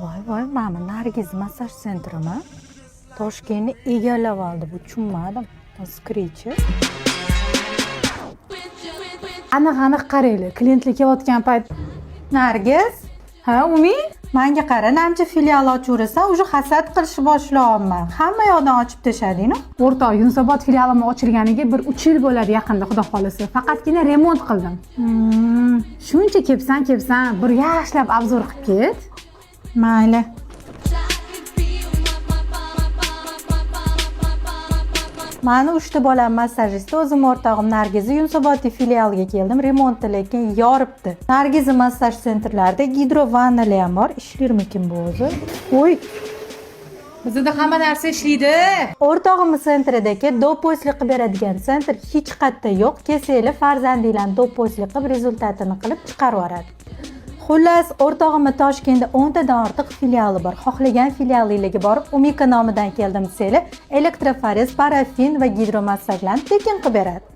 Voy voy, mana bu Nargiz massaj sentrimi? Toshkentni egallab oldi bu, tushunmadim. Скричи. Aniq aniq qaranglar, klientlar kelayotgan payt. Nargiz, Ha, Umi. Manga qara, namcha filial ochaverasan, уже hasad qilishni boshlayapman. Hamma yoqdan ochib tashlading. O'rtoq, Yunusobod filialim ochilganiga bir 3 yil bo'ladi yaqinda, xudo xohlasa. Faqatgina remont qildim. Shuncha kelibsan, kelibsan, bir yaxshilab обзор qilib ket. Mayli. Mani uchta bolam massajist, o'zim o'rtog'im Nargiza Yunusobodga filialiga keldim. Remontda, lekin yoribdi. Nargiza massaj sentrlarida gidro vannalar ham bor. Ishlarmikin bu o'zi? Voy, Bizda hamma narsa ishlaydi. O'rtog'imni sentridagi до после qilib beradigan sentr hech qayerda yo'q. Kelsanglar, farzandinglarni до после qilib, rezultatini qilib chiqarib yuboradi. Xullas, o'rtog'imni Toshkentda 10 tadan ortiq filiali bor. Xohlagan filialinglarga borib, Umika nomidan keldim desanglar, elektroforez, parafin va gidromassajlarni tekin qilib beradi.